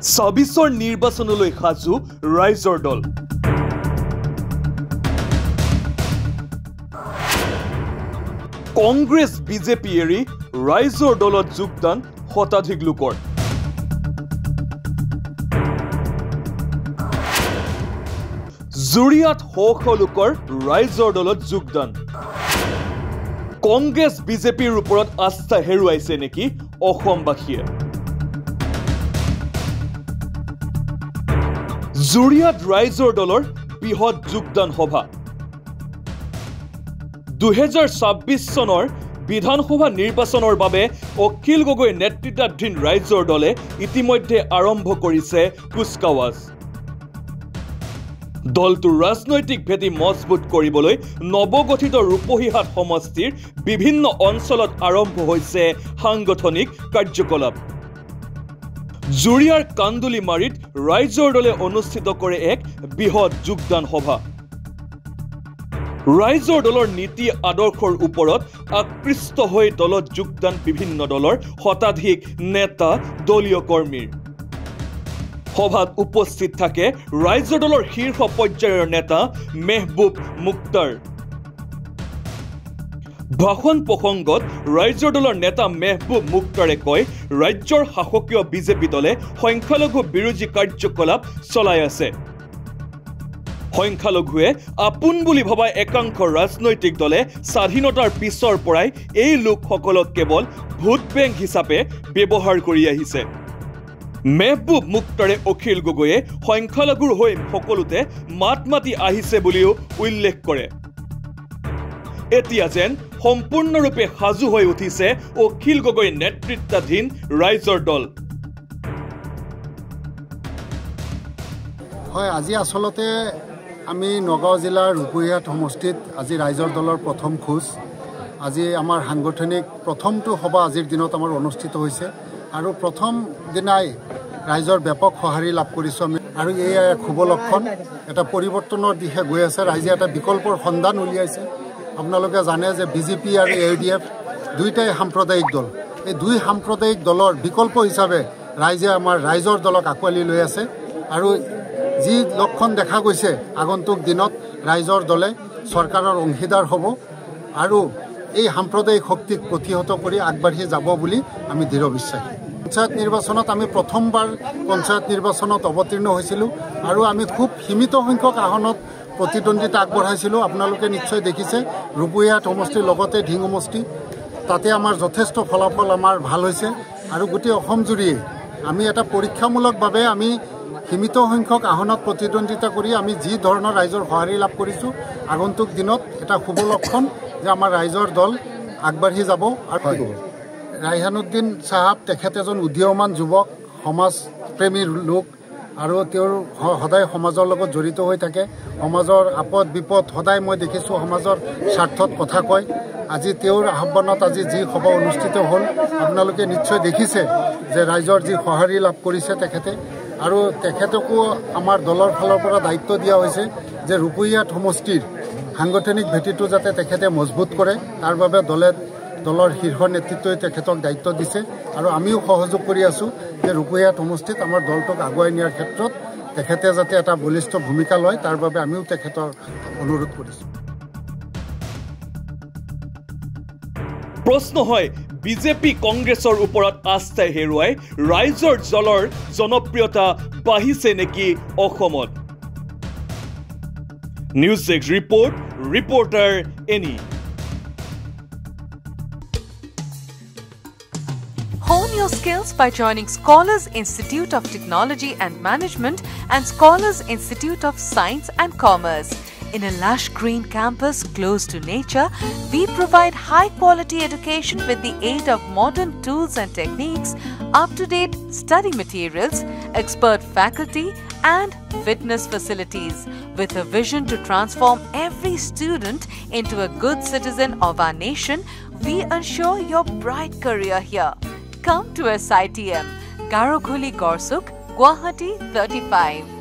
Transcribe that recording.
26ৰ নিৰ্বাচনলৈ সাজু ৰাইজৰ দল। কংগ্ৰেছ বিজেপি এৰি ৰাইজৰ দলত যোগদান শতাধিক লোকৰ। জুৰিয়াত শ শ লোকৰ ৰাইজৰ দলত যোগদান। কংগ্ৰেছ বিজেপিৰ ওপৰত আস্থা হেৰুৱাইছে নেকি অসমবাসীয়ে? জুৰিয়াত ৰাইজৰ দলৰ বৃহৎ যোগদান সভা। 2026 চনৰ বিধানসভা নিৰ্বাচনৰ বাবে অখিল গগৈ নেতৃত্বাধীন ৰাইজৰ দলে ইতিমধ্যে আৰম্ভ কৰিছে কুচকাৱাজ। দলটোৰ ৰাজনৈতিক ভেটি মজবুত কৰিবলৈ নৱগঠিত ৰূপহীহাট সমষ্টিৰ বিভিন্ন অঞ্চলত আৰম্ভ হৈছে সাংগঠনিক কাৰ্যকলাপ। জুৰিয়াৰ কান্দুলিমাৰীত ৰাইজৰ দলে অনুষ্ঠিত কৰে এক বৃহৎ যোগদান সভা। ৰাইজৰ দলৰ নীতি আদৰ্শৰ ওপৰত আকৃষ্ট হৈ দলত যোগদান বিভিন্ন দলৰ শতাধিক নেতা দলীয় কৰ্মীৰ। সভাত উপস্থিত থাকে ৰাইজৰ দলৰ শীৰ্ষ পৰ্যায়ৰ নেতা মেহবুব মুক্তাৰ। ভাষণ প্ৰসংগত ৰাইজৰ দলৰ নেতা মেহবুব মুক্তাৰে কয়, ৰাজ্যৰ শাসকীয় বিজেপি দলে সংখ্যালঘু বিৰোধী কাৰ্যকলাপ চলাই আছে। সংখ্যালঘুৱে আপোন বুলি ভবা একাংশ ৰাজনৈতিক দলে স্বাধীনতাৰ পিছৰ পৰাই এই লোকসকলক কেৱল ভোট বেংক হিচাপে ব্যৱহাৰ কৰি আহিছে। মেহবুব মুক্তাৰে অখিল গগৈয়ে সংখ্যালঘুৰ হৈ সকলোতে মাত মাতি আহিছে বুলিও উল্লেখ কৰে। এতিয়া যেন সম্পূৰ্ণৰূপে সাজু হৈ উঠিছে অখিল গগৈ নেতৃত্বাধীন ৰাইজৰ দল। হয়, আজি আচলতে আমি নগাঁও জিলাৰ ৰূপহীহাট সমষ্টিত আজি ৰাইজৰ দলৰ প্ৰথম খোজ। আজি আমাৰ সাংগঠনিক প্ৰথমটো সভা আজিৰ দিনত আমাৰ অনুষ্ঠিত হৈছে আৰু প্ৰথম দিনাই ৰাইজৰ ব্যাপক সঁহাৰি লাভ কৰিছোঁ আমি। আৰু এয়া এক শুভ লক্ষণ, এটা পৰিৱৰ্তনৰ দিশে গৈ আছে। ৰাইজে এটা বিকল্পৰ সন্ধান উলিয়াইছে। আপোনালোকে জানে যে বিজেপি আৰু এ ডি এফ দুয়োটাই সাম্প্ৰদায়িক দল। এই দুই সাম্প্ৰদায়িক দলৰ বিকল্প হিচাপে ৰাইজে আমাৰ ৰাইজৰ দলক আঁকোৱালি লৈ আছে। আৰু যি লক্ষণ দেখা গৈছে, আগন্তুক দিনত ৰাইজৰ দলে চৰকাৰৰ অংশীদাৰ হ'ব আৰু এই সাম্প্ৰদায়িক শক্তিক প্ৰতিহত কৰি আগবাঢ়ি যাব বুলি আমি দৃঢ় বিশ্বাসী। পঞ্চায়ত নিৰ্বাচনত আমি প্ৰথমবাৰ পঞ্চায়ত নিৰ্বাচনত অৱতীৰ্ণ হৈছিলোঁ আৰু আমি খুব সীমিত সংখ্যক আসনত প্ৰতিদ্বন্দ্বিতা আগবঢ়াইছিলোঁ। আপোনালোকে নিশ্চয় দেখিছে ৰূপহীহাট সমষ্টিৰ লগতে ঢিং সমষ্টি, তাতে আমাৰ যথেষ্ট ফলাফল আমাৰ ভাল হৈছে। আৰু গোটেই অসম জুৰিয়ে আমি এটা পৰীক্ষামূলকভাৱে আমি সীমিত সংখ্যক আসনত প্ৰতিদ্বন্দ্বিতা কৰি আমি যি ধৰণৰ ৰাইজৰ সঁহাৰি লাভ কৰিছোঁ, আগন্তুক দিনত এটা শুভ লক্ষণ যে আমাৰ ৰাইজৰ দল আগবাঢ়ি যাব। আৰু ৰাইহানুদ্দিন চাহাব, তেখেত এজন উদীয়মান যুৱক, সমাজপ্ৰেমী লোক আৰু তেওঁৰ সদায় সমাজৰ লগত জড়িত হৈ থাকে। সমাজৰ আপদ বিপদ সদায় মই দেখিছোঁ সমাজৰ স্বাৰ্থত কথা কয়। আজি তেওঁৰ আহ্বানত আজি যি সভা অনুষ্ঠিত হ'ল, আপোনালোকে নিশ্চয় দেখিছে যে ৰাইজৰ যি সঁহাৰি লাভ কৰিছে তেখেতে। আৰু তেখেতকো আমাৰ দলৰ ফালৰ পৰা দায়িত্ব দিয়া হৈছে যে ৰূপহীহাট সমষ্টিৰ সাংগঠনিক ভেটিটো যাতে তেখেতে মজবুত কৰে, তাৰ বাবে দলৰ শীৰ্ষ নেতৃত্বই তেখেতক দায়িত্ব দিছে। আৰু আমিও সহযোগ কৰি আছোঁ যে ৰূপহীহাট সমষ্টিত আমাৰ দলটোক আগুৱাই নিয়াৰ ক্ষেত্ৰত তেখেতে যাতে এটা বলিষ্ঠ ভূমিকা লয়, তাৰ বাবে আমিও তেখেতৰ অনুৰোধ কৰিছোঁ। প্ৰশ্ন হয়, বিজেপি কংগ্ৰেছৰ ওপৰত আস্থা হেৰুৱাই ৰাইজৰ দলৰ জনপ্ৰিয়তা বাঢ়িছে নেকি অসমত? News desk report, reporter any. Hone your skills by joining Scholars Institute of Technology and Management and Scholars Institute of Science and Commerce. In a lush green campus close to nature, we provide high-quality education with the aid of modern tools and techniques, up-to-date study materials, expert faculty and fitness facilities. With a vision to transform every student into a good citizen of our nation, we ensure your bright career here. Come to SITM, Garokhuli Gorsuk, Guwahati 35.